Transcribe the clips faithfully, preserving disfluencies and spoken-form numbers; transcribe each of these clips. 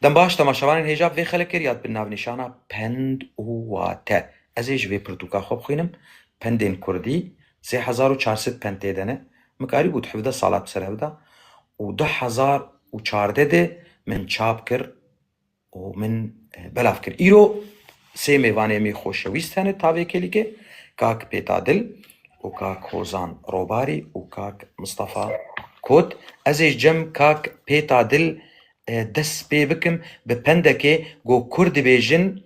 Dem baş, temaşevanên hêja bi vê xelekê re ya dibin navnîşana pend û wate. Ez ê ji vê pirtûka xwe bixwînim. Pendên kurdî, sê hezar û çar sed pend tê de ne. Min karîbû di hevdeh sala bi ser hev de û du hezar û çardeh de min çap kir û min, e, belav kir. Îro sê mêvanê me xweşewîst hene tavê kêlîkê, kak Pêta Dil û kak Hozan Robarî û kak Mistefa Kot. Ez ê ji cem kak Pêta Dil, e, dest pê bikim bi pendekê ku Kurd dibêjin,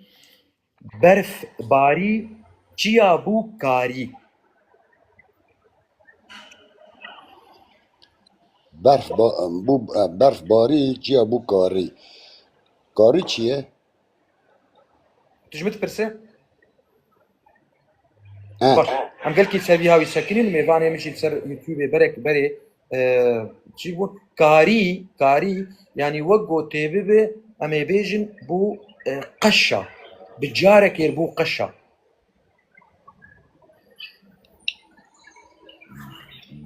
berf barî çiya bû karî. Berf ba-, bû, berf barî çiya bû karî. Karî çi ye? Tu ji min dipirse? He. Baş. Em gelkî ser vî hawî sekinîn, mêvanê min jî li ser YouTubeê berek berê, e, çi bû? Karî, karî, yanî wek ku tê bibe, em ê bêjin bû, e, qeşa. Bi carekê bû qeşa.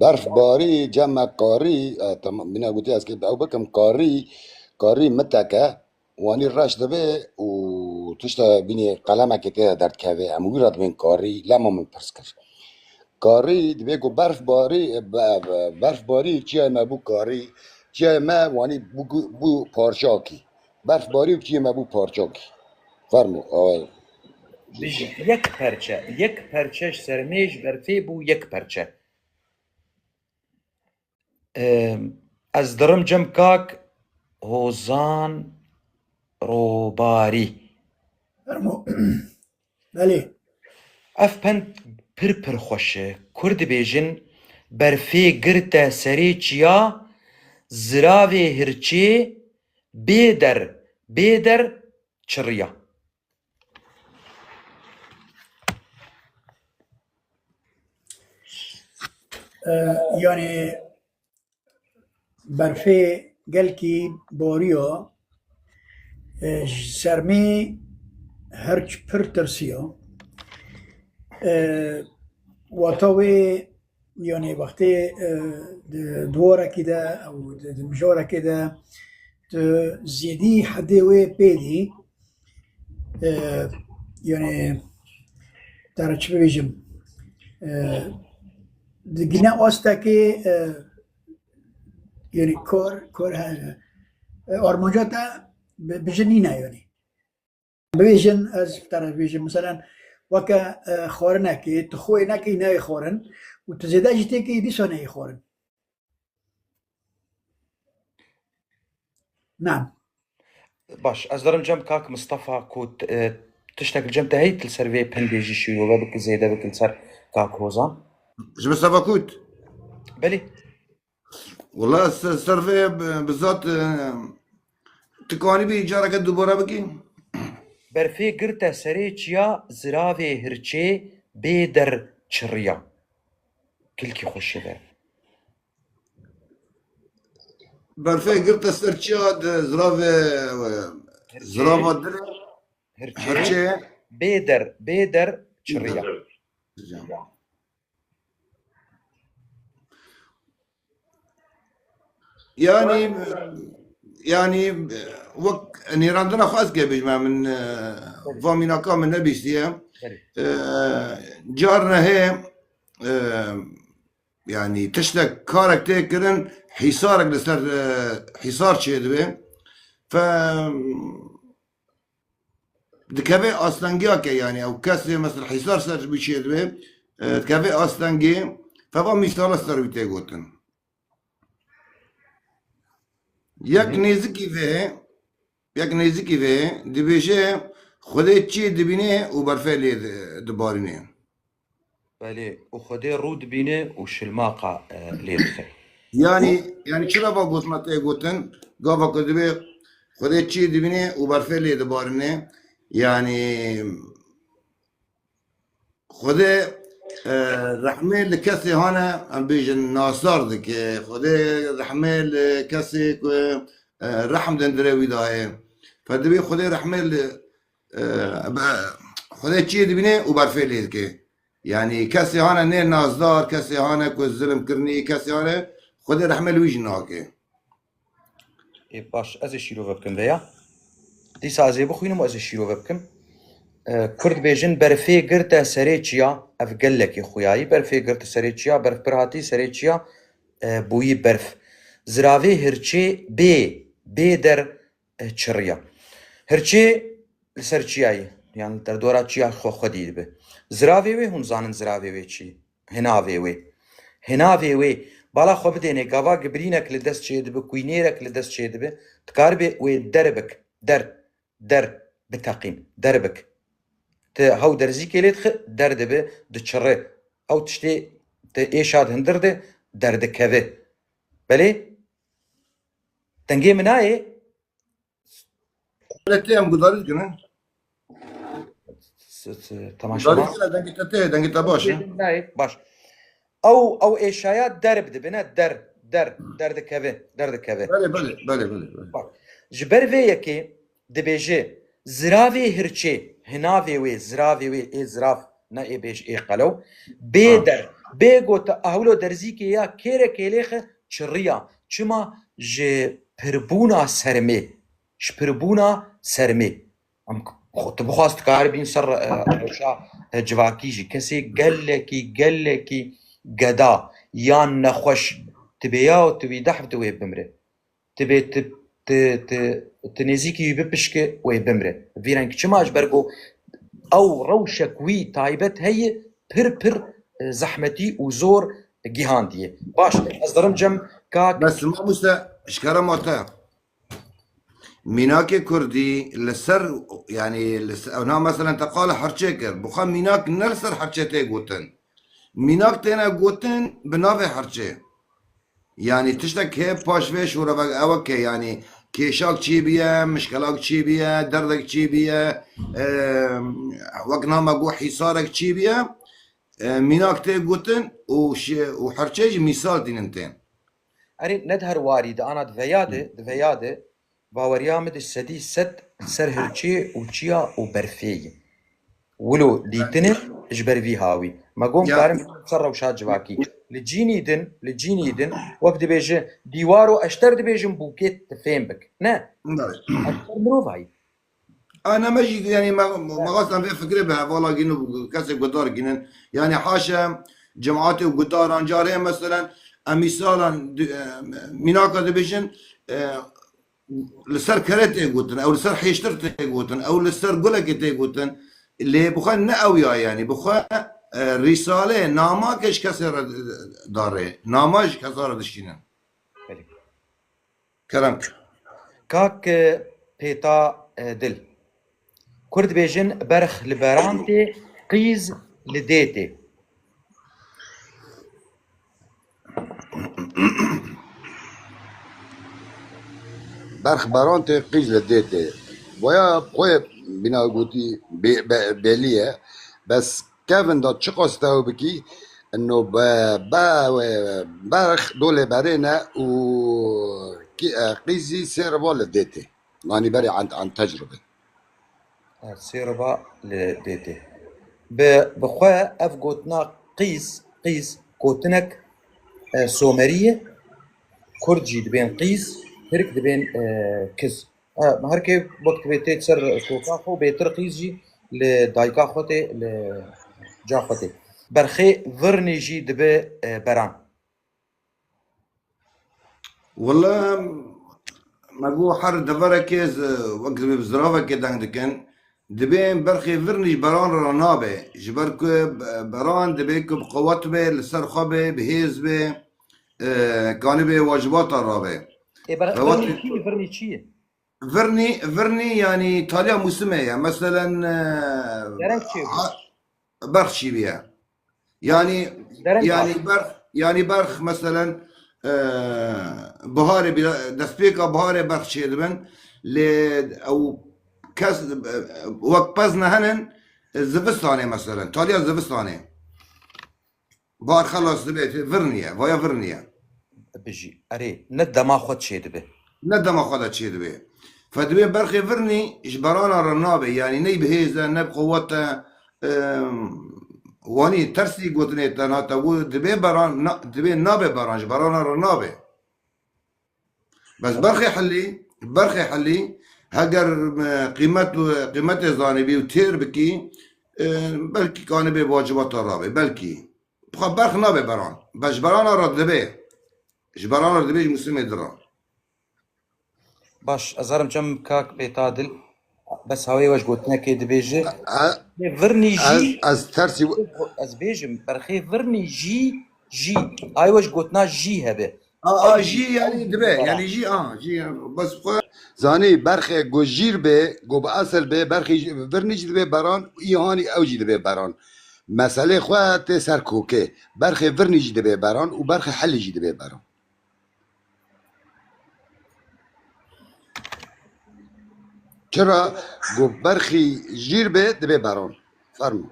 Berf barî, cem me karî, e, tamam, bîna gotî ez kê ew bikim, karî, karî miteke, wanî reş dibe û tişta bînî qelemekê tê de derdikeve, em wî re dibên karî, lema min pirs kir. Karî, dibê ku berf barî, e, be-, be-, berf barî çiyayê me bû karî, çiyayê me wanî bû, bû parçakî. Berf barî û çiyê me bû parçakî. Fermo, away. Bijî, yek perçe, yek perçe ji sermê ji berfê bû yek perçe. Em, ez dirim cem kak Hozan Robarî. Fermo. Belê. Ev pend pir pir xweş e. Kurd dibêjin, berfê girte serê çiya, ziravê hirçê, bê der, bê der çiriya. E, yanî berfê gelkî boriya, e, ji sermê hirç pir tirsiya. E, wata wê, yanî wextê, e, di, di warekî de ew di, di mijarekê de tu zêdî hedê wê pê dî, e, yanî te re çi bibêjim, e, digine astekê, e, yanî kor, kor, e, e, armanca te bi, bi jin nîne yanî. Bibêjin, ez ji te re bibêjim, meselen, weke, e, xwarinekê, tu xwê nekî neyê xwarin û tu zêde jî têkî dîsa neyê xwarin. Nam. Baş, ez derim cem kak Mistefa Kot, e, tiştek li cem te heyî tu li ser vê pendê jî şîrove bikî, zêde bikî li ser kak Hozan. Ji Mistefa Kot? Belê. Wala ser, ser vê bi, bi zat, e, tu kanî bî careke dubare bikî? Berfê girte serê çiya, ziravê hirçê bê der çiriya. Kilkî xweşi be. Berfê girte ser çiya di ziravê, e, zirava dilê Hirçê, hirçê. Bê der, bê der çiriya. Yanî, yanî, wek nêrandina xwe ez kê bêjme min, e, va mînaka min nebîstiye. Belê. E, car nehê, e, yanî tiştek karek tê kirin, hîsarek li ser, e, hîsar çêdibe. Fe, dikeve astengiyake, yanî ew kesê mesela hîsar ser wî çêdibe, e, dikeve astengê, feva mîsala ser wî tê gotin. Yek nêzikî vê, yek nêzikî vê dibêje Xwedê çiyê dibîne û berfê lê di-, dibarîne. Belê, û Xwedê rû dibîne û şilmaqa, e, lê dixe. Yanî, yanî çira va gotina tê gotin, gava ku dibê Xwedê çiyê dibîne û berfê lê dibarîne, yanî Xwedê, e, rehmê li kesê hane, em bêjin nasar dike. Xwedê rehmê li kesê ku, e, rehm dindire wî dayê. Fe dibê Xwedê rehmê li, e, be-, Xwedê çiyê dibîne û berfê lê dike. Yanî kesê hane nê nasdar, kesê hane ku zilim kirinî, kesê hane Xwedê rehmê li wî jî nake. Ê baş, ez ê şîrove bikim vêya. Dîsa ez ê bixwînim û ez ê şîrove bikim. E, Kurd bêjin, berfê girte serê çiya, ev gelekî xuyayî, berfê girte serê çiya, berf pir hatî serê çiya, e, bûyî berf. Ziravê hirçê bê, bê der, e, çiriya. Hirçê li ser çiyayê, yan li derdora çiya xwe xwedî dibe. Ziravê wê, hûn zanin ziravê wê çi? Hinavê wê. Hinavê wê, bala xwe bidêne, gava gibirînek li dest çêdibe, kuynêrek li dest çêdibe, dikaribê wê der bik, der, der biteqîn, der bik. Ti hew derzîkê lê dixi, der dibe, diçire. Ew tiştê ti êşa di hundir de derdikeve. Belê? Dengê min nayê? Belê tê em gudarî dikin, he? S- s- Temaşe Gudarî ma? Dikin, dengê te tê, dengê te baş e. Nayê, baş. Ew, ew êşaya derb dibe, ne der, der, derdikeve, derdikeve. Belê, belê, belê, belê, belê. Bak, ji ber vê yekê dibêje, ziravê hirçê, hinavê wê, ziravê wê, ê zirav, ne ê bêj, ê qelew, bê Ha. der, bê gote, ahwilo derzîkê ya kêre kêlêxe çiriya. Çima? Ji pirbûna sermê, ji pirbûna sermê. Em xwe tu bixwaz dikaribîn ser, e, rewşa, e, civakî jî. Kesê gelekî, gelekî geda yan nexweş, tu bê ya tu wî dehf di wê bimre. Tu bê tu, tu, tu, tu nêzîkî wî bipişke wê bimre. Vî reng çima? Ji ber ku ew rewşek wî taybet heye, pir pir, e, zehmetî û zor gihandiye. Baş, ez dirim cem kak. Bes mamoste, ji kerema te. Mînakê kurdî li ser, yanî li ser, ew na meselen te qala herçê kir. Bi xwe mînak ne li ser herçê tê gotin. Mînak têne gotin bi navê herçê. Yanî tiştek hê paş vê şûrevek ew e ke, yanî kêşak çî biye, mişkelak çî biye, derdek çî biye, e, wek nama got hîsarek çî biye, e, mînak tê gotin û şi-, û herçê jî mîsal tînin tên. Erê, ne di her warî de, ana di veya de, di veya de, baweriya min di sedî sed ser hirçê û çiya û berfê ye. Wilo dîtine ji ber vî hawî. Me got Ya. Karin ser rewşa civakî. Li cînî din, li cînî din, wek dibêje, dîwaro eşter dibêjin bûkê tu fêm bik. Ne. Belê. Eşter mirovayî. Ana me jî, yanî me, me xwestan vê fikrê bi hevala gînin û kesê gudar gînin. Yanî haşa cemaatê û gudaran carê meselen em mîsalan di-, e, mînaka dibêjin, e, li ser kere tê gotin, ew li ser hêştir tê gotin, ew li ser gulekê tê gotin. Lê bi xwe ne ew ya, yanî bi xwe, e, rîsale, namake ji kesê re darê, nama ji kesa re dişînin. Belê. Kerem. Kak, e, Pêta, e, Dil. Kurd bêjin berx li beran tê, qîz li dê tê. Berx beran tê, qîz li dê tê. Boya xwe bîna gotî bê-, be-, belî ye. Bes kevin da çiqas te ew bikî, ino be-, be-, berx dolê berê ne û ki-, e, qîzî sê riba li dê tê. Nanî berê an, an tecrube. E, sê riba li dê tê. Bi, bi xwe ev gotina qîz, qîz, gotinek, e, somerî ye. Kurd jî dibên qîz, tirk dibên, e, kiz. E, her kê wek dibê tê ser koka xwe, bêtir qîz jî li dayika xwe tê, li ca xwe tê. Berxê virnî jî dibe, e, beran. Wele me got her deverekê z-, wek dibê bi ziravekê deng dikin, dibê berxê virnî ji beran re nabe. Ji ber ku be-, beran dibê ku bi qewet be, li ser xwe be, bi hêz be, e, kanî bê wacibata rabe. Ê ber-, Qewet virnî çi ye? Virnî çi ye? Virnî, virnî yanî taliya mûsimê ye. Meselen, e, Gerek çi ye? ha-, berx çî biye. Yanî, Dereng yanî hat. Berx, yanî berx meselen, e, biharê bîra-, destpêka biharê berx çêdibin. Lê ew kes, e, wek pez nehenin, e, zivistanê meselen. Taliya zivistanê. Bar xelas dibe, virniye, vaya virniye. Bijî. Erê, ne dema xwe çêdibe. Ne dema xwe de çêdibe. Fe dibê berxê virnî ji berana re nabe, yanî ney bi hêz e, ne bi qewet e, em, wanî tersî gotinê te nate, û dibê beran, na, dibê nabe beran, ji berana re nabe. Bes berxê helî, berxê helî, Heger, e, qîmet û, qîmetê zanîbî û têr bikî, e, belkî kanibê vacibata rabê, belkî. Bi xwe berx nabe beran. Be ji berana re dibe. Ji berana re dibe ji Muslimê dira. Baş, ez herim cem kak Pêta Dil. Bes hawê we ji gotinekê dibêje. E, Lê virnî jî, ez, ez tersî we- ez bêjim, berxê virnî jî, jî. Ay we ji gotina jî hebe. A, a, jî yani dibe, yani jî, a, jî, bes xwe. Zanî berxê ku jîr be, ku bi esil be, berxê jî, virnî jî dibe beran, î hanî ew jî dibe beran. Meselê xwe tê ser kokê. Berxê virnî jî dibe beran û berxê helî jî dibe beran. Çira ku berxî jîr be, dibe beran. Fermo.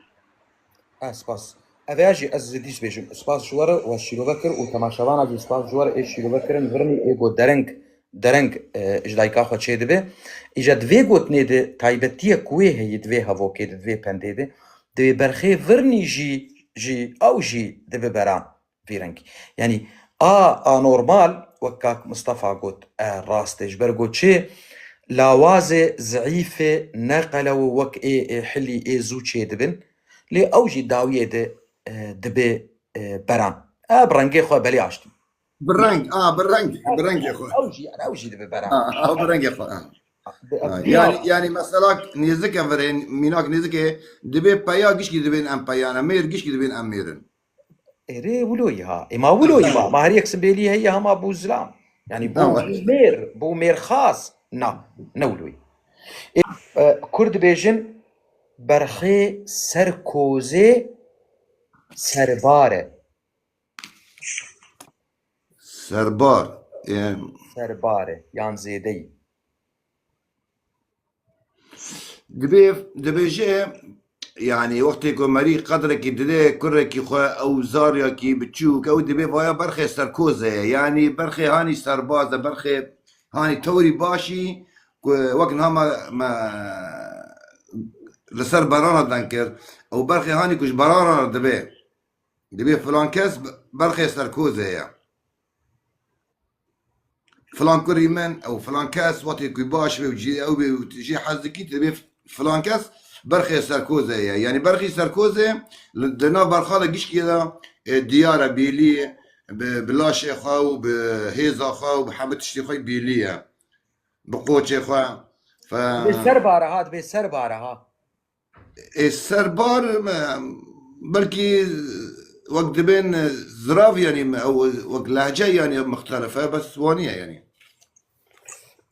Eh, spas. Ev ya jî ez zidî bêjim. Spas ji we re we şîrove kir û temaşevana jî spas ji we re ê şîrove kirin. Virnî ê got dereng, dereng, e, ji dayika xwe çê dibe. Îja di vê gotinê de taybetiyek wê heye, di vê hevokê de, di vê pendê de. Divê berxê virnî jî, jî, ew jî dibe beran. Vî rengî. Yanî a anormal, wek kak Mistefa got, e, rast e. Ji ber got çi? Lawazê zeîfê ne qelew wek ê, ê hilî, ê zû çê dibin. Lê ew jî dawiyê de, e, dibe, e, beran. E, bi rengê xwe belê aştim. Bi reng, a, bi reng, bi rengê xwe. Ew jî, yani ew jî dibe beran. A, a, bi rengê xwe, a. Bi, A, bi yani, yani mesela nêzike virên, mînak nêzike dibe peya gişkî dibên em peyane, mêr gişkî dibên em mêrin. Erê, wilo yî ha. Ê, ma wilo yî ma. Ma her yek simbêlî heye hema bû zilam. Yani bû, Tamam. bû mêr, bû mêrxas. Na, ne wilo yî. Ê, e, Kurd dibêjin, berxê ser kozê serbar e. Serbar. Ê, Serbar e, yan zêde yî. Dibê, dibêje, yani wextê ku merî qedrekî dide kurekî xwe, ew zaryakî biçûk, ew dibê vaya berxê serkozê ye. Yani berxê hanî serbaz e, berxê hanî tewrî başî ku wek niha me, me li ser berana deng kir, ew berxê hanî ku ji berana re dibe. Dibê filan kes berxê serkozê ye. Filan kurî min, ew filan kes, wextê ku baş be û cî-, ew bê û tu jê hez dikî, tu dibê filan kes berxê serkozê ye. Yanî berxî serkozê li, di nav berxa de gişkî de, e, diyar e, bêlî ye, bi, bi laşê xwe û bi hêza xwe û bi hemû tiştê xwe bêlî ye. Bi qoçê xwe. Fe- Dibê serbare ha, dibê serbare ha. Ê, serbar, me, belkî wek dibên zirav, yanî me, ew wek lehçe, yanî mixtelif e, bes waniye, yanî.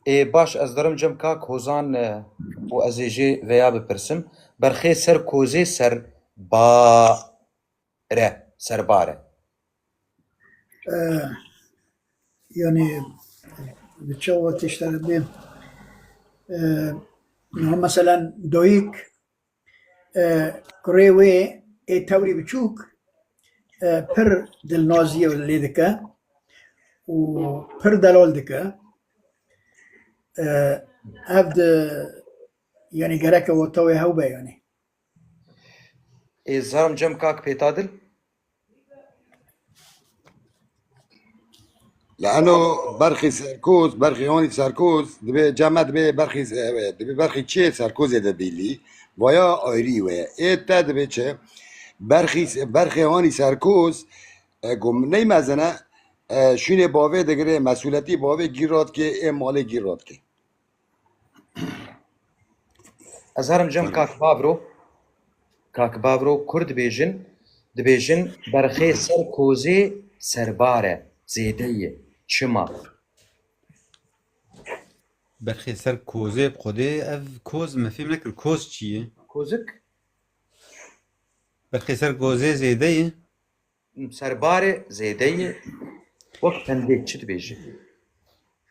Ê, baş, ez derim cem kak Hozan, e, û ez ê jê veya bipirsim. Berxê ser kozê ser ba-, re, serbare. Eh, yani, bi çawa tiştere bê. Eh, niha meselen doyik, eh, kurê wê ê tewrî biçûk, eh, pir dilnazî lê dike û pir delal dike. Eh, ev di, yani gereke wata wê hew be yani. Ê, zarim cem kak Pêta Dil. Leano berxî serkoz, berxî honî serkoz, dibe cem me dibe berxî, e, dibe berxî çê serkozê de bîlî, vaya ayrî we. Ê te dibe çi? Berxî, berxê honî serkoz, e, ku ney mezin e, e, şûnê bavê digire, mesûletî bavê gîr radike, ê malê gîr radike. Ez herim cem Kak Bavro. Kak Bavro, Kurd dibêjin, dibêjin berxê ser kozê serbar e, zêde ye. Çima? Berxê ser kozê bi xwedê ev koz me fêm nekir. Koz çi ye? Kozik? Berxê ser kozê zêde ye. Serbarê zêde ye. Wek pendê çi dibêje?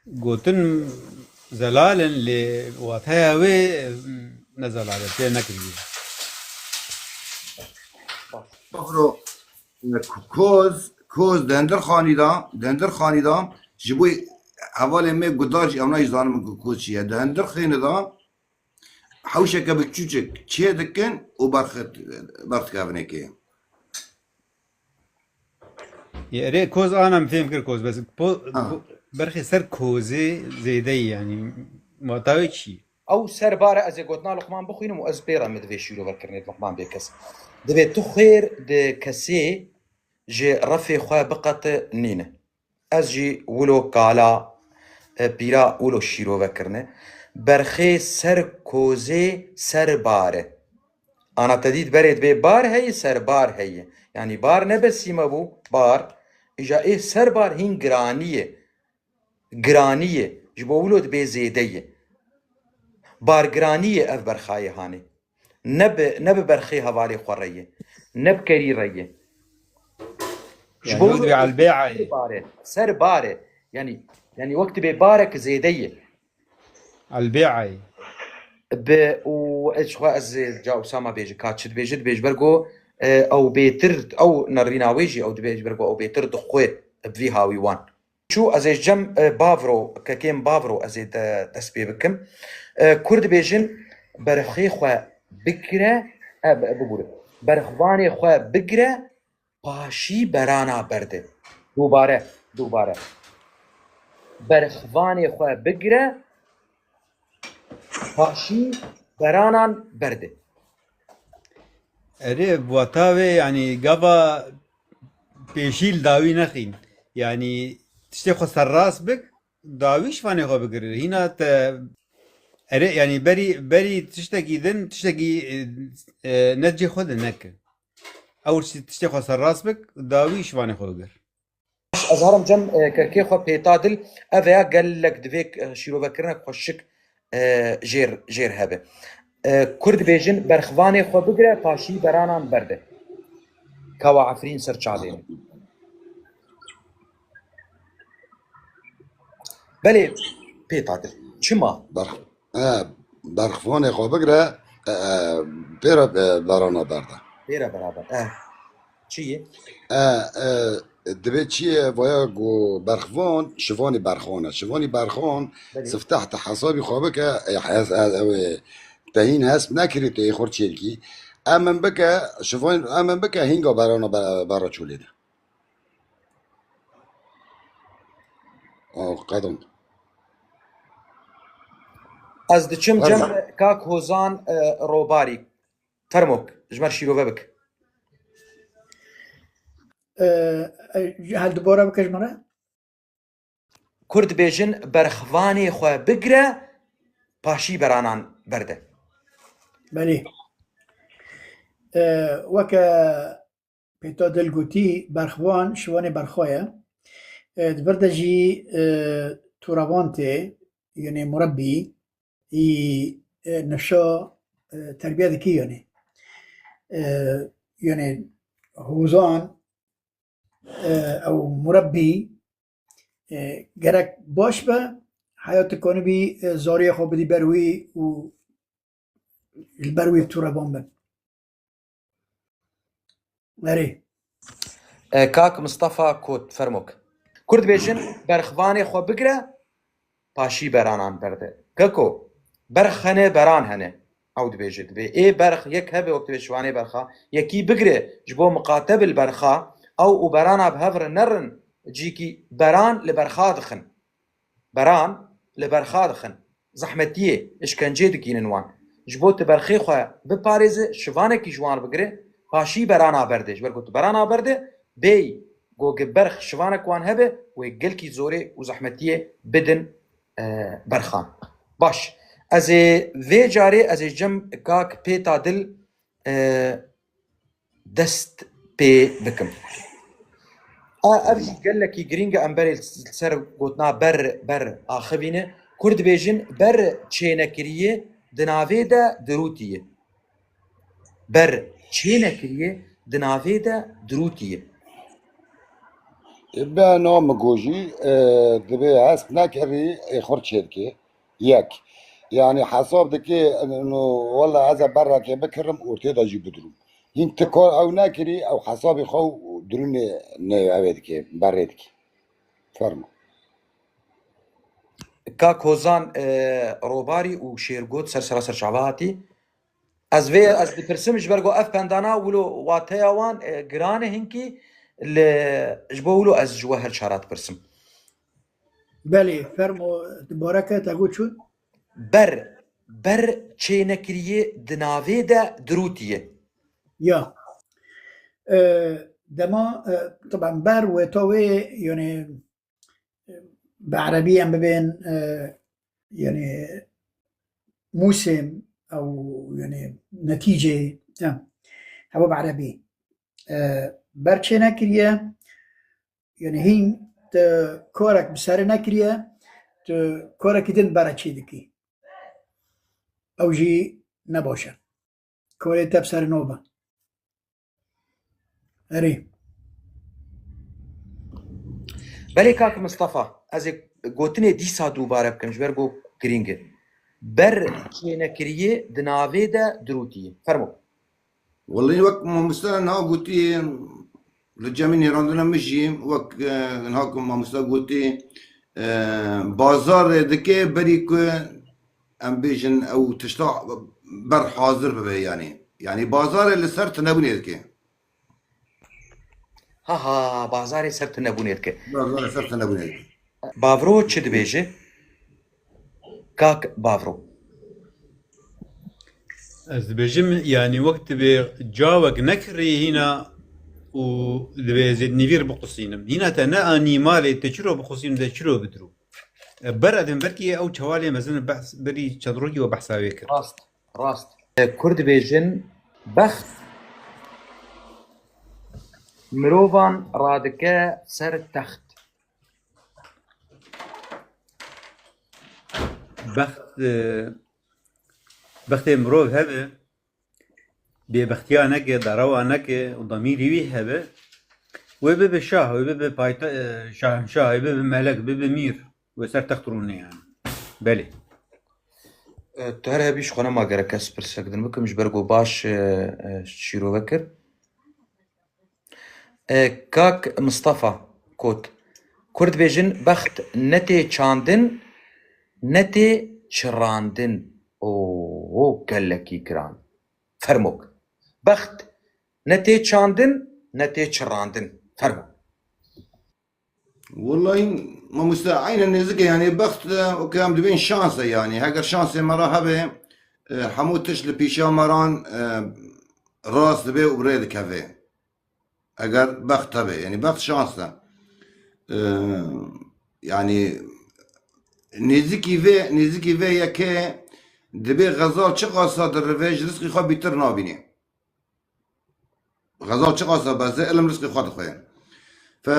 Gotin zelal in, lê wateya wê ne zelal e, tê nekiriye. Bafro, koz, koz di hindir xanî de, di hindir xanî de ji bo hevalê me guhdar jî, ewna jî zanin ku koz çi ye. Di hindir xênî de hewşeke biçûçik çê dikin û berx-, berx dikevin êkê. Erê koz ana min fêm kir koz, bes po-, Ha. po-, berxê ser kozê zêde ye, yanî wata wê çi? Ew ser bar e, ez ê gotina Luqman bixwînim û ez pê re min divê şîrovekirinê di Luqman bê kes. Divê tu xêr di kesê ji refê xwe biqetinîne. Ez jî wilo kala, e, pîra wilo şîrove kirine. Berxê ser kozê ser bar e. Ana te dît berê dibê bar heye, ser bar heye. Yanî bar ne besîme bû, bar. Îja ê ser bar hîn giranî ye. Giranî ye. Ji bo wilo dibê zêde ye. Bargiranî ye ev berxayê hanê. Ne bi, ne bi berxê hevalê xwe re ye. Ne bi kerî re ye. Ji Yani bo ew dibê wilo elbê'a ye. Ser bar e. Ser bar e. Yanî, yanî wek dibê barek zêde ye. Elbê'a ye. Bi û ez ji xwe ez ê ca Usama bêje, ka çi dibêje, dibêje ber ku, e, ew bêtir, ew nerîna wê jî ew dibêje ber ku ew bêtir dixwe bi vî hawî wan. Çû ez ê cem, e, Bavro, kekêm Bavro ez ê de, dest pê bikim. E, Kurd dibêjin berxê xwe bigire, e, bi-, bibûre. Berxvanê xwe bigire, paşî berana berde. Dubare, dubare. Berxvanê xwe bigire, paşî beranan berde. Erê, wata wê, yanî gava pêşî li dawî nexîn. Yanî tiştê xwe serrast bik, dawî şivanê xwe bigir. Hîna te, erê, yanî berî, berî tiştekî din, tiştekî, e, e, ne cê xwe de neke. Ew tiştê xwe serrast bik, dawî şivanê xwe bigir. Ez herim cem, e, kekê xwe Pêta Dil, ev ya gelek divê, e, şîrovekirinek xweşik, e, jêr, jêr hebe. E, Kurd dibêjin, berxvanê xwe bigire, paşî beranan berde. Kawa Efrîn ser çavê min. Belê, Pêta Dil. Çima? Ber-, e, berxvanê xwe bigire, e, e, pêre, e, berana berde. Pêre beraber. E. Çi ye? E, e, divê çi ye? Vaya ku berxvan, şivanî berxvan e. Şivanî berxvan, Belê. Siftah te hesabî xwe bike, e, hes-, e, ew ê te hîn hesp nekirî, tu ê xwe çêdikî. Em min bike, şivan, em min bike, hînga berana be-, bera çolê de. Aa, qedon. Ez diçim Fermo. Cem kak Hozan, e, Robarî. Fermo, ji me re şîrove bik. E, e, hel dubare bike ji me re. Kurd dibêjin, berxvanê xwe bigire, paşî beranan berde. Belê. E, weke Pêta Dil gotî, berxvan şivanê berxwe ye. E, di vir de jî, e, tûrevan tê, yanî murebbî, î, e, nifşa, e, terbiye dikî, yanî. E, yanî hozan, e, ew murebbî, e, gerek baş be, heya tu kanibî, e, zariyê xwe bidî ber wî û li ber wî tûrevan bin. Erê. E, kak Mistefa Kot, fermok. Kurd dibêjin, berxvanê xwe bigire, paşî beranan berde. Keko, berx hene, beran hene. Ew dibêje, dibê ê berx yek hebe, wek dibê şivanê berxa, yekî bigire, ji bo miqate bi li berxa, ew û berana bi hev re nerin, cîkî beran li berxa dixin. Beran li berxa dixin. Zehmetiyê, îşkencê dikînin wan. Ji bo tu berxê xwe biparêze, şivanekî ji wan bigire, paşî berana berde. Ji ber ku tu berana berde, bêyî ku gi berx şivanek wan hebe, wê gelkî zorê û zehmetiyê bidin, e, berxan. Baş. Ez ê vê carê, ez ê cem kak Pêta Dil, e, dest pê bikim. A, ev jî gelekî girîng e, em berê li ser gotina ber, ber axivîne. Kurd dibêjin, ber çênekiriyê di navê de dirûtî ye. Ber çênekiriyê di navê de dirûtî ye. Be na min gojî, e, dibê hesp nekirî, ê xurt çêdikê. Yek. Yanî hesab dike, no, wela ez ê berrekê bikirim û tê de jî bidirûm. Hîn ti kar ew nekirî, ew hesabê xwe û dirûnê ne ew ê dike, berê dike. Fermo. Kak Hozan, e, Robarî û Şêrgot ser sera ser çava hatî. Ez vê, ez dipirsim ji ber ku ev pendana wilo wateya wan, e, giran e hinkî, li, ji bo wilo ez ji we her çara dipirsim. Belê, fermo, dubare ke te got çûn? Ber, ber çênekiriyê di navê de dirûtiye. Ya. E, dema, e, taban ber weta wê, yani, e, bi erebî em bibên, e, yani, mûsim ew, yani, netîcê, e, heva bi erebî. E, ber çênekiriye, yani, hîn te karek bi serê nekiriye, tu karekî din bere çê dikî. Ew jî ne baş e. Karê te bi serê nabe. Erê. Belê kak Mistefa, ez ê gotinê dîsa dubare bikim, ji ber ku girîng e. Ber çênekiriyê di navê de dirûtiyê. Fermo. Wellî wek mamoste niha gotî, li cemî nêrandina min jî wek, e, niha ku mamoste gotî, e, bazarê dike berî ku em bêjin ew tişta ber hazir bibe yanî. Yanî bazarê li ser tunebûnê dike. Ha ha, bazarê ser tunebûnê dike. Bazarê ser tunebûnê dike. Bavro çi dibêje? Kak Bavro. Ez dibêjim, yanî wek dibê cawek nekirî hîna û dibê ez ê nîvîr biqusînim. Hîna te ne anî malê te çiro biqusînim de çiro bidiro. E, ber edin belkî ew çewalê mezin behs berî çend rokî we behsa wê kir. Rast, rast. E, Kur dibêjin, bext mirovan radike ser text. Bext, e, bextê mirov hebe, bêbextiya neke, darawa neke û damîrî wî hebe, wê bibe şah, wê bibe payta-, e, şahinşah, wê bibe melek, bibe mîr, wê ser text rûne yani. Belê. E, tu her hebî ji xwe nema gerek ez pirsek din bikim, ji ber ku baş, e, e, şîrove kir. E, Kak Mistefa Kot, Kur dibêjin, bext ne tê çandin, ne tê çirandin. Oo, gelekî giran. Fermok. Bext ne tê çandin, ne tê çirandin. Fermo. Wellahî mamoste, eyne nêzik e, yanî bext, e, weke em dibên şans e yanî. Heger şansê me re hebe, e, hemû tişt li pîşa me ran, e, rast dibe û bi rê dikeve. Eger bext hebe, yanî bext şans e. E, yanî nêzikî vê, nêzikî vê yekê dibê Xezal çiqasa dirive, ji rizqî xwe bîtir nabîne. Xezal çiqasa be, ez ê ilim rizqê xwe dixwe. Fe,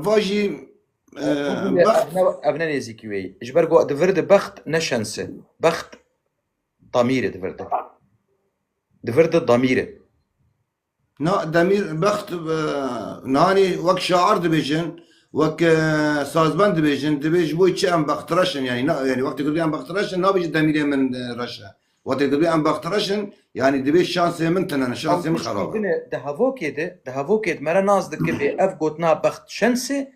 va jî, e, Ev ne, bext. ev ne, ev ne nêzîkî wê ye. Ji ber ku di vir de bext ne şens e. Bext damîr e di vir de. Di vir de damîr e. Na, demîr, bext, e, nihanî wek şair dibêjin, wek, e, sazbend dibêjin, dibê ji bo çi em bextreş in, yanî, na, yanî wextê ku dibê em bextreş in, nabêjin demîrê min, e, reş e. Wextê ku dibê em bextreş in, yanî dibê şansê min tune ne, şansê min xerab e. Dine, di hevokê de, di hevokê de me re nas dike bê ev gotina bext şens e,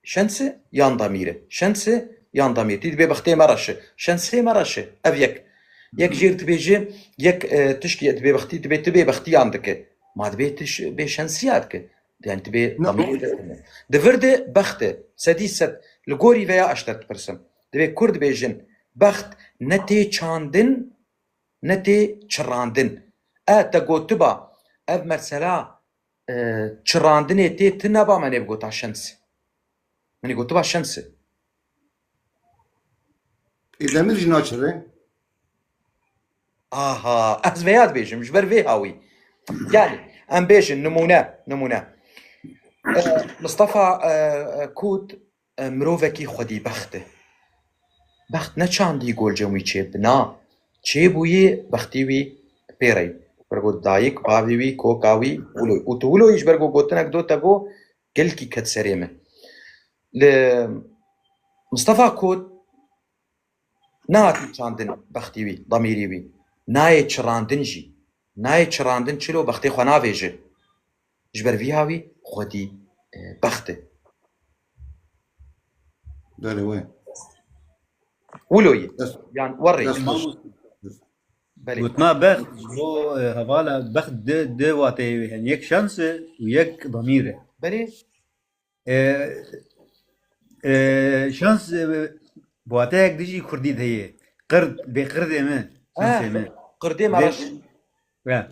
şens e yan damîr e. Şens e yan damîr. Tî dibê bextê me reş e. Şensê me reş e. Ev yek. Yek jêr dibêje, yek, e, tişkî dibê bextî, dibê tu bê bextiyan dike. Ma dibê tu ş-, bê şensiya dike. Yani dibê Na, damîr e. Di vir de bext e. Sedî sed. Li gorî veya ez te dipirsim. Dibê Kur dibêjin, bext ne tê çandin, ne tê çirandin. E, te gotiba, ev mesela, e, çirandinê tê tune ba, me nê bigota şens. Min ê gotiba şens e. Ê demir jî naçire. Aha, ez veya dibêjim, ji ber vê hawî. Yani, em bêjin, nimûne, nimûne. E, Mistefa, e, e, Kût, e, mirovekî xwedîbext e. Bext ne çandî golcem wî çêbû, na. Çêbûyî bextî wî pê re ye. Were got dayik, bavê wî, koka wî, wilo. Û tu wilo yî ji ber ku gotinek do te go, gelkî ket serê min. Li Mistefa Kot nehatî çandin bextî wî, damîrî wî. Nayê çirandin jî. Nayê çirandin çilo bextê xwe navêje. Ji ber vî hawî xwedî, e, bext e. Belê wê. Wilo yî. Dest, Yan werrê. dest xweş. Belê. Gotina bext, ji bo, e, hevala bext di, di wateyê wê hene. Yek şans e û yek damîr e. Belê. E, e, şans, e, bi wateyek dijî kurdî de heye. Qird, bê qirdê me, Ha, cinsê me. Qirdê me Bê- raş. Ya.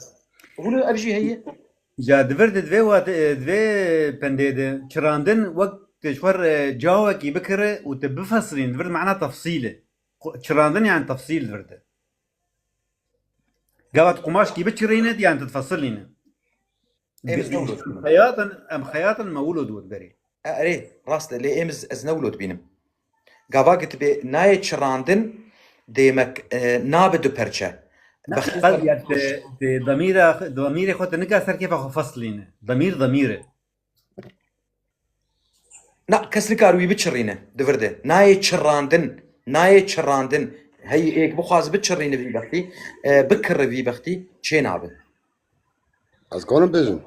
Hûn ev jî heye? Ya di vir de divê wat, e, divê pendê de çirandin wek te ji xwe re cawekî bikire û te bifesilîn, di vir de mana tefsîl e. Qu-, çirandin yani tefsîl di vir de. Gava tu qumaşkî biçirîne, yani tu difesilîne. Ê, biz ne wilo dibînin? Em xeyatin, em xeyatin me wilo dibît berê. E, erê, rast e, lê êm ez, ez ne wilo dibînim. Gava ki tu bê nayê çirandin, dêmek, e, nabe du perçe. Ne, Bextê qal ser- ya te, te damîra, damîrê xwe te nika ser kêfa xwe fesilîne. Damîr, damîr e. Na, kes nikar wî biçirîne, di vir de. Nayê çirandin, nayê çirandin. Hey, êk bixwaz biçirîne vî bextî, e, bikirre vî bextî, çê nabe. Ez kanim bêjim?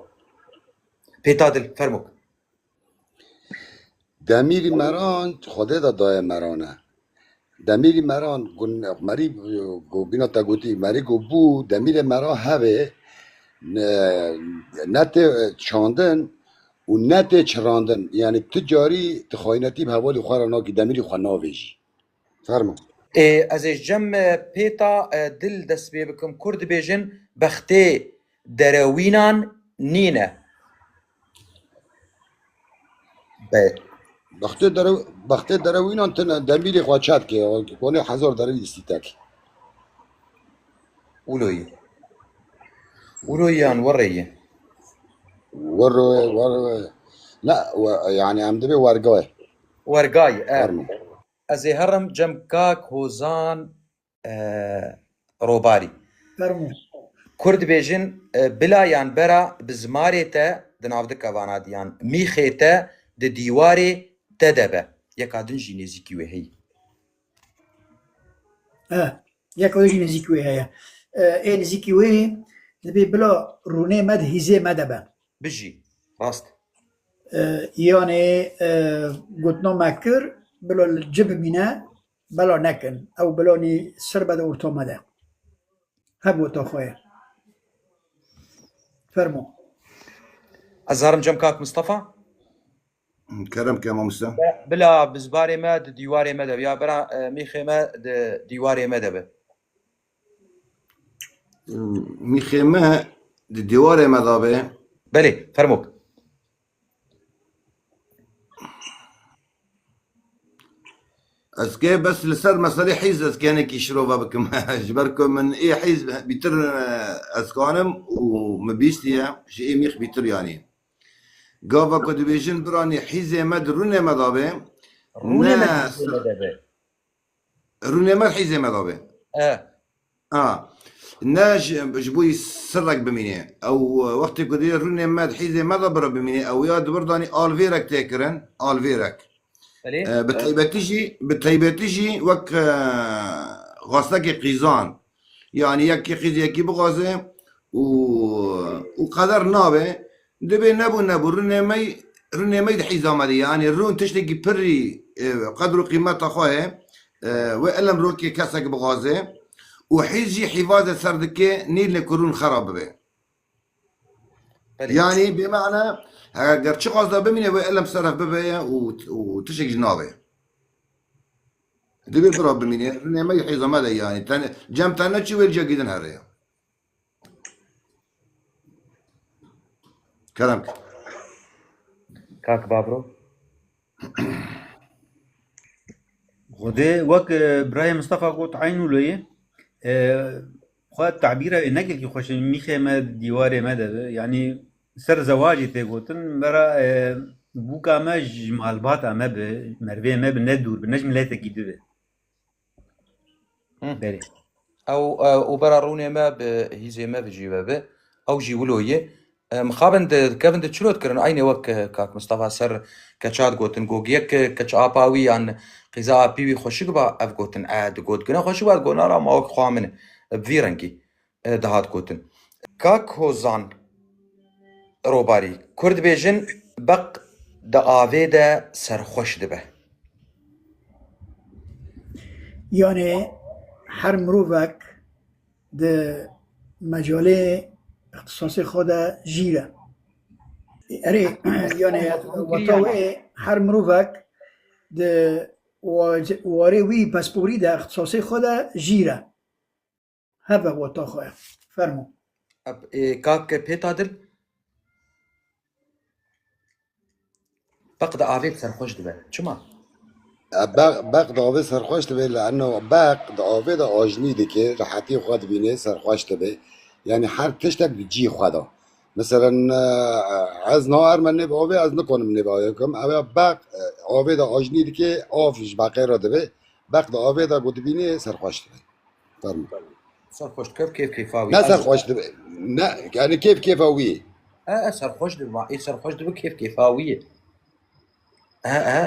Pêta dil, fermo. Demîrî meran, Xwedê de daye merane. Demîrî meran, gun-, merî, ku bîna te gotî, merî ku bû, demîrê meran hebe, ne, ne tê çandin û ne tê çirandin. Yani tu carî, tu xaynetî bi hevalî xwe re nakî, demîrî xwe navêjî. Fermo. Ê, ez ê ji cem, e, pêta, e, dil dest pê bikim. Kur dibêjin, bextê derewînan nîne. Be. Bextê dere-, bextê derewînan tine, demîrê xwe çet ke, konê hezar derewî dîstî tek. Uloyî. Uloyî yan wereyî. Werroyê, werroyê. Ne, we-, yani em dibê wergayê. Wergayê, e. Fermo. Ez ê herim cem kak Hozan, e, Robarî. Fermo. Kur dibêjin, e, bila yan bera bi zimarê te di navdika vana diyan, mîxê te di dîwarê te de be. Yeka din jî nêzîkî wê heyî. E, yeka wê jî nêzîkî wê heye. E, ê nêzîkî wê dibê bila rûnê me di hîzê me de be. Bijî. Rast. E, yanê, e, gotina me kir, bila li ci bimîne, bela nekin. Ew belanî ser be de orta me de. Hemû ta xwe ye. Fermo. Ez zarim cem kak Mistefa. Kerem ke mamoste. Bila bizbarê me di dîwarê me de, ya bera, e, mîxê me di dîwarê me de be. Mîxê me di dîwarê me de be. Belê, fermo. Ez kê bes li ser meselê hîz ez kênekî şirove bikim. Ji ber ku min ê hîz bîtir, e, ez kanim û min bîstiye, ji ê mîx bîtir yanî. Gava ku dibêjin biranî hîzê me di rûnê me de be, Rûnê me ne di hîzê me de be. Rûnê me hîzê me de be. E. Ha. Ne ji, ji bo sirrek bimîne. Ew wextê ku dê rûnê me hîzê me de bira bimîne, ew ya di wir danî alvêrek tê kirin, alvêrek. Belê. E, bi taybetî jî, bi taybetî jî wek, e, xwastekê qîzan. Yanî yekê qîz yekî bixwaze û, û qeder nabe. Dibê nebû nebû, rûnê me, rûnê me di hîza me de ye. Yanî rûn tiştekî pirî, e, qedr û qîmeta xwe ye. E, wê elem rokê kesek bixwaze û hîz jî hîvazê ser dike, nîl ne ku rûn xera bibe. Belê. Yanî bê mane, eger çiqas da bimîne, wê elem seref bibe ye û, û tiştek jî nabe. Dibê bira bimîne, rûnê me hîza me de ye yanî. Ten, cem te neçî wê li cihekî din here ye. Kerem ke. Kak Babro. Xwedê wek, e, birayê Mistefa got, eyn wilo ye. E, xwe tabîra wê ne gelkî xweş e, mîxê me dîwarê me de be. Yanî ser zewacê tê gotin, bera, e, bûka me ji malbata me be, merivê me be, ne dûr be, ne ji miletekî din be. Hı. Belê. Ew, e, û bera rûnê me bi hîzê me bi cî ve bi. Ew jî wilo ye. E, mixabin di, kevin di çilo dikirin, eynê wek, e, kak Mistefa ser keça digotin, got yek, e, keç apa wî yan qîza apî wî xweşik ba, ev gotin, e, digot gine xweşik ba, digot nara ma wek xwa min e, bi vî rengî, e, dihat gotin. Kak Hozan Robarî, Kur dibêjin, beq di avê de serxweş dibe. Yanê her mirovek di mecalê îxtisasê xwe de jîr e. Erê, yanê weta wê her mirovek di wa-, warê wî pasporî de, ixtisasê xwe de jîr e. Heve wata xwe ye. Fermo. Eb, e, kak Pêta Dil? Beq di avê de serxweş dibe. Çima? E, beq, beq di avê serxweş dibe, li eno beq di avê de ajnî dike, rehetî xwe dibîne, serxweş dibe. Yani her tiştek di cî xwe de. Meselen, e, ez niha her me nêb avê, ez nikanim nêb avê bikim. Ew ya beq, e, avê de ajnî dike, av ji beqê re dibe. Beq di avê de ku dibîne, serxweş dibe. Fermo. Serxweş dike, kêf kêfa wî. Ne serxweş dibe. Ne, yani kêf kêfa wî. E, e, serxweş dibe, ma ê serxweş dibe, kêf kêfa wî ye. E, e,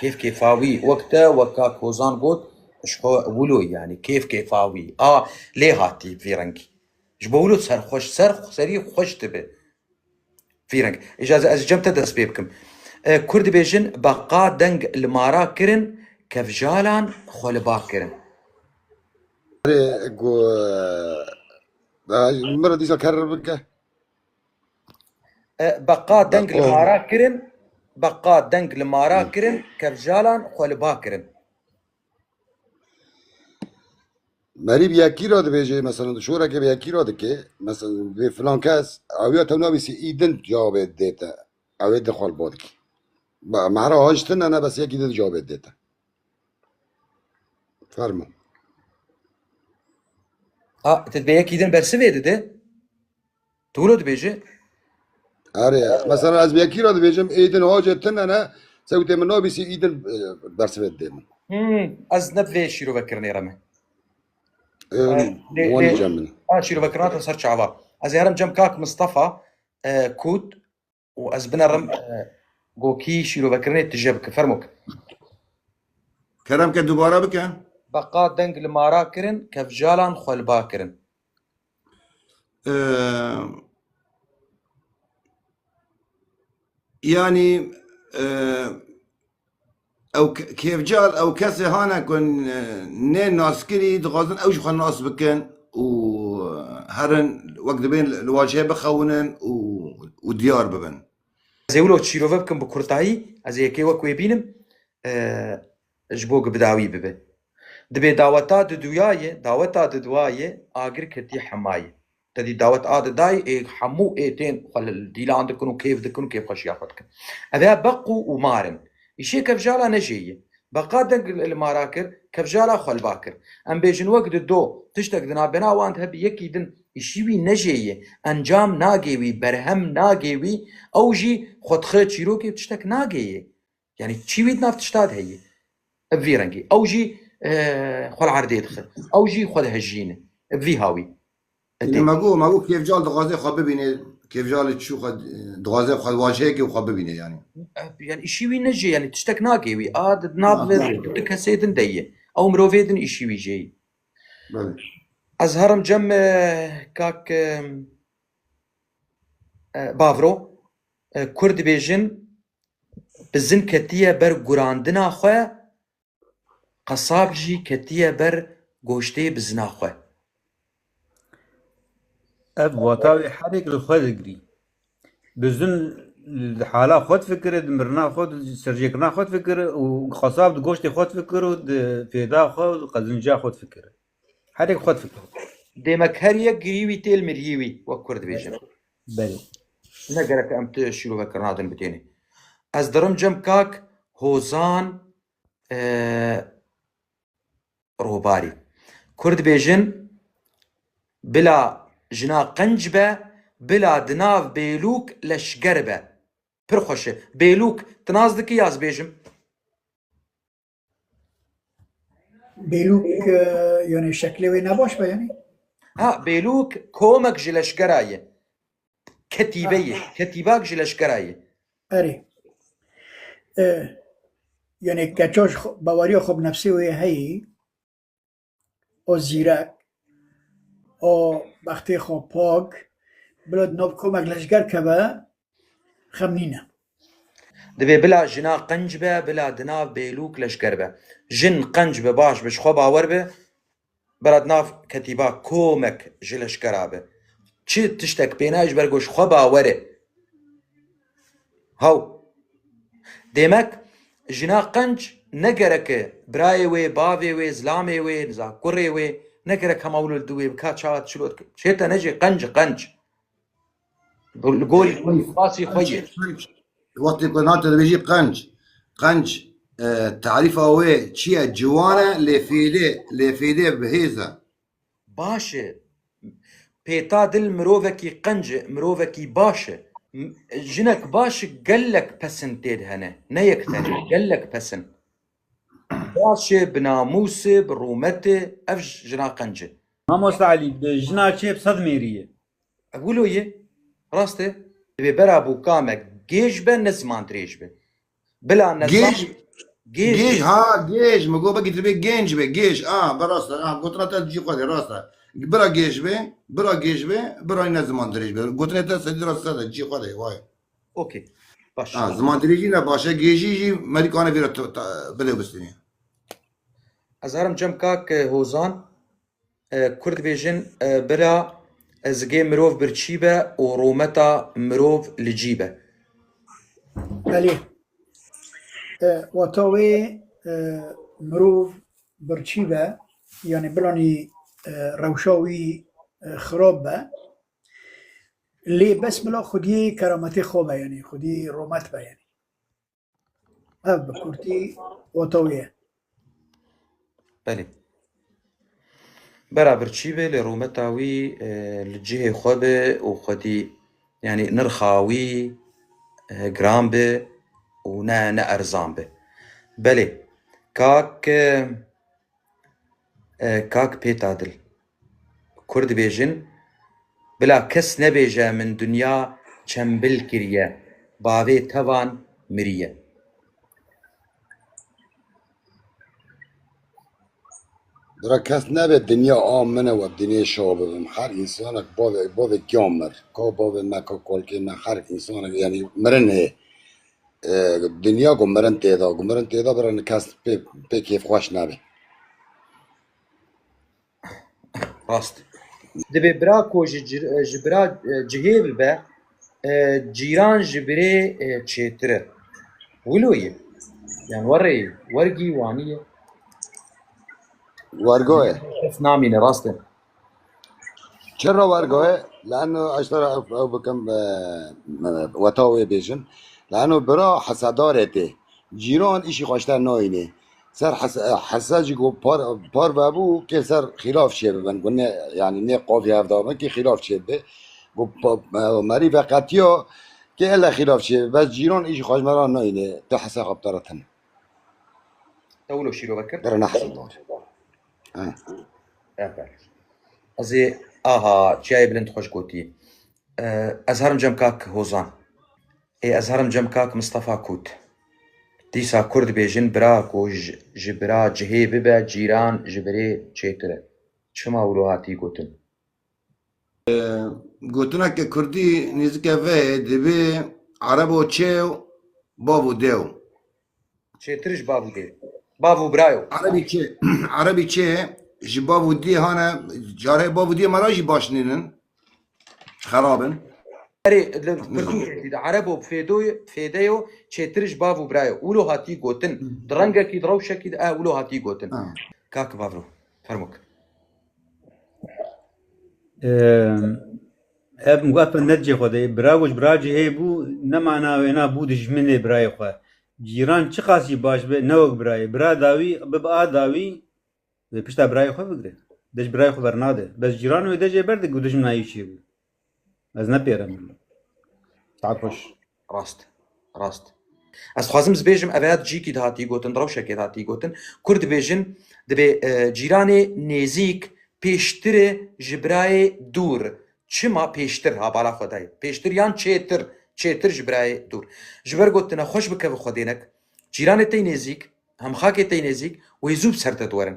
kêf kêfa wî. Wek te, wek kak Hozan got, ji xwe wilo yani, kêf kêfa wî. A, lê hatî vî rengî. Ji bo wilo serxweş, ser, serî xweş dibe. Vî reng. Îca ez, ez cem te dest pê bikim. E, Kurd dibêjin, beqa deng li mara kirin, kevjalan xwe li ba kirin. Erê, go, e, min re dîsa ker bike. E, beqa deng li Beqa. mara kirin, beqa deng li mara Hı. kirin, kevjalan xwe li ba kirin. Merî bi yekî re dibêje, mesela, tu şorekê bi yekî re dike, mesela, vê filan kes, ew ya tew nabîsî, î din cewabê dê te. Ew ê di xwe li bo dikî. Ba, mehra haj tune ne, bes yekî din cewabê dê te. Fermo. A, tu dibê yekî din bersivê dide? Tu wilo dibêje? Erê, mesela ez bi yekî re dibêjim, ê din hacê tune ne, sewtê min nabîsî, î din, e, bersivê didê min. Hmm, ez ne bi vê şîrovekirinê re me. E, E, lê, wanî lê, cem min. Ha, şîrovekirina te ser çava. Ez ê herim cem kak Mistefa, e, Kût û ez binerim, e, go kî şîrovekirinê tije bike. Fermo ke. Kerem ke dubare bike. Beqa deng li mara kirin, kevjalan xwe li ba kirin. Ee, yani, e, ew ke-, kêfcal, ew kesê hane ku, e, nê naskirî, dixwazin ew ji xwe nas bikin û herin wek dibên li wajê bixewinin û, û diyar bibin. Ez ê wilo şîrove bikim bi kurtayî, ez ê yekê wek wê bînim, e, ji bo ku bi dawî bibe. Dibê daweta diduya ye, daweta diduwa ye, agir ketî hema ye. Te dî dawet a didayî, ê hemû ê tên xwe li dîlan dikin û kêf dikin û kêfxweşiya xwe dikin. Ev ya beq û, û mar in. Îşê kevjala ne jê ye. Beqa deng li, li mara kir, kevjala xwe li ba kir. Em bêjin wek di do, tiştek di navbena wan de hebe yekî din îşî wî ne jê ye. Encam nagê wî, berhem nagê wî, ew jî xwe dixe çîrokê tiştek nagê ye. Yani çî wî di nav tişta de heye. Ev vî rengî. Ew jî, e, xwe li erdê dixe. Ew jî xwe dihejîne. Ev vî hawî. Ê, Ê, me got, me got kêfcal dixwaze xwe bibîne. Kêfcalê çû xwe, dixwaze xwe wajeyekê xwe bibîne yani. E, yani îşî wî ne jê, yani tiştek nake wî. A, di nav Ha, ha. du kesê din de ye. Ew mirovê din îşî wî jê. Belê. Ez herim cem, e, kak, e, e, Bavro. E, Kurd dibêjin, bizin ketiye ber gurandina xwe, qesab jî ketiye ber goştê bizina xwe. Ev wata wê herêk li xwe digirî. Bizin li hala xwe difikire, di mirina xwe, di serjêkirina xwe difikire û qesab di goştê xwe difikire û di fêda xwe û di qezinca xwe difikire. Herêk xwe difikire. Demek her yek girî wî tê li miriyê wî, wek Kurd dibêjin. Belê. Ne gerek em tu şîrovekirina din bitênê. Ez dirim cem kak Hozan, e, Robarî. Kurd dibêjin, bila jina qenc be, bila di nav bêlûk leşger be. Pir xweş e. Bêlûk, tu nas dikî ya ez bêjim? Bêlûk, e, yani şeklê wê ne baş be yani? Ha, bêlûk komek ji leşkera ye. Ketîbe ye. Ha. Ketîbak ji leşkera ye. Erê. E, yani keça ji xwe, baweriya xwe bi nefsê wê heyî, o zîrek, o bextê xwe pak, bila di nav komek leşker keve, xem nîne. Dibê bila jina qenc be, bila di nav bêlûk leşker be. Jin qenc be, baş be, ji xwe bawer be, bila di nav ketîba komek ji leşkera be. Çi tiştek pê nayê ji ber ku ji xwe bawer e. Haw. Demek jina qenc ne gerek e birayê wê, bavê wê, zilamê wê, niza kurê wê, ne gerek hema wilo li dû wê bika, çawa çilo dike. Çête ne jê qenc, qenc. Li gorî, gorî xasî xwe ye. Wextê ku nate dibêjî qenc, qenc, e, tarîfa wê çi ye? Ciwan e, lê fêdê, lê fêdê bi hêz e. Baş e. Pêta dil mirovekî qenc e, mirovekî baş e. M-, jinek baş gelek pesin tê de hene. Ne yek tenê, gelek pesin. Baş e, bi namûs e, bi rûmet e, ev j-, jina qenc e. Mamosta Elî, bi jina çê bi sed mêrî ye. E, wilo ye. Rast e. Divê bera bûka me gêj be, ne ziman dirêj be. Bila ne zam-, Gêj, gêj, gêj, ha, gêj. Min got, belkî divê gênc be, gêj. A, be rast e. A, gotina te cî xwe de, rast e. Bira gêj be, bira gêj be, bira ne ziman dirêj be. Gotinê te sedî rast e, cî xwe de, vay. Okey. Baş. Ha, ziman dirêjî ne baş e, gêjî jî merîkane vîra to-, ta-, bide bistînî. Ez herim cem kak, e, Hozan. E, Kurd bêjin, e, bira, e, zigê mirov birçî be û rûmeta mirov li cî be. Belê. E, wata wê, e, mirov birçî be, yanî bilanî, e, rewşa wî, e, xirab be. Lê bes bila xwediyê kerametê xwe be, yanî xwedî rûmet be, yanî. Ev bi kurtî wata wê ye. Belê. Bera birçî be, lê rûmeta wî, e, li cihê xwe be û xwedî, yanî nirxa wî, e, giran be û ne, ne erzan be. Belê. Kak, e, E, kak Pêtadil, Kurd dibêjin, bila kes nebêje min dinya çembil kiriye, bavê tevan miriye. Bira kes nebe dinya a min e, we dinê şa bibim. Her insanek bavê, bavê giya mir. Ka bavê me, ka kolkê me, her insanek, yanî mirin heye. E, dinya ku mirin tê de, ku mirin tê de, bira kes pê, pê kêfxweş nebe. Rast. Dibê bira ku ji cir-, ji bira, e, cihê bibe, e, cîran ji birê, e, çêtir e. Wilo ye. Yan werê ye. Wergî wanî ye. Wergo ye. Kes namîne, rast e. Çira wergo ye? Leano ez te re ew, ew bikim, e, e, weta wê bêjin. Leano bira hesedarê tê. Cîran îşî xwe ji te nayînê. Ser hese-, hese jî ku par, par vebû, kê ser xîlaf çê bibin. Ku ne, yanî nê qavî hevdar bin, kê xîlaf çê bibe. Ku pa-, e, merî veqetiya, kê ele xîlaf çê bibe. Bes cîran îşî xwe ji me re nayînê. Tu hese xwe bi te re tune. Te wilo şîrove kir? Dere nehsin dar. Ha. Aferin. Ez ê, aha, çiyayê bilind xweş gotî. E, ez herim cem kak Hozan. Ê, ez herim cem kak Mistefa Kût. Dîsa Kurd bêjin, bira ku ji, ji bira cihê bibe, cîran ji birê çêtir e. Çima wilo hatî gotin? Gotineke kurdî nêzîke vê ye, dibê erebo çêw, bav û dêw. Çêtir ji bav û dê. Bav û birayo. Erebî çê, erebî çê ji bav û dê hane, carê bav û dê me re jî baş nînin. Xerab in. Erê, li kurdî de erebo fêdoy-, fêdeyo çêtir ji bav û birayo. Wilo hatî gotin. Hı. Di rengekî, di rewşekî de, e, wilo hatî gotin. Ha. Kak Vavro, fermok. Ev mugat ne cihê xwe de. Bira ku ji bira cihê bû, ne mana wêna bû dijminê birayê xwe. Cîran çiqas jî baş be, ne wek birayê. Bira dawî, bi, bi a dawî, wê pişta birayê xwe bigire. De ji birayê xwe bernade. Bes cîran wê de jê berdike û dijmina wî çêbû. Ez nepêrem. Saet xweş. Rast. Rast. Ez dixwazim ez bêjim, ev ya di cîkî de hatî gotin, di rewşekê de hatî gotin. Kurd dibêjin, dibê, e, cîranê nêzîk pêştir e ji birayê dûr. Çima pêştir? Ha, bala xwe dayê. Pêştir yan çêtir? Çêtir ji birayê dûr. Ji ber gotine xweş bikeve xwedênek. Cîranê te yê nêzîk, hem xakê te yê nêzîk, wê zû bi ser te diwerin.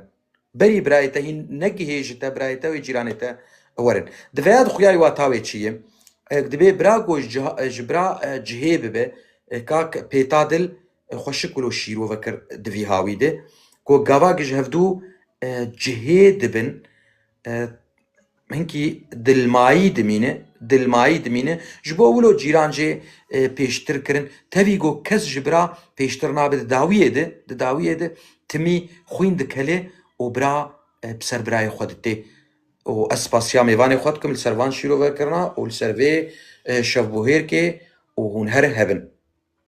Berî birayê te hîn negihê ji te, birayê te wê cîranê te werin. Di vêya de xuya wata wê çi ye? E, dibê bira ku ji ciha-, ji bira, e, cihê bibe, e, kak Pêtadil, e, xweşik wilo şîrove kir di vî hawî de, ku gava ji hevdû, e, cihê dibin, e, hinkî dilmayî dimîne, dilmayî dimîne. Ji bo wilo cîran jê, e, pêştir kirin. Tevî ku kes ji bira pêştir nabe di dawiyê de, di dawiyê de timî xwîn dikelê û bira, e, bi ser birayê xwe ditê. Û ez spasiya mêvanê xwe dikim li ser van şîrovekirina û li ser vê, e, şevbûhêrkê û hûn her hebin.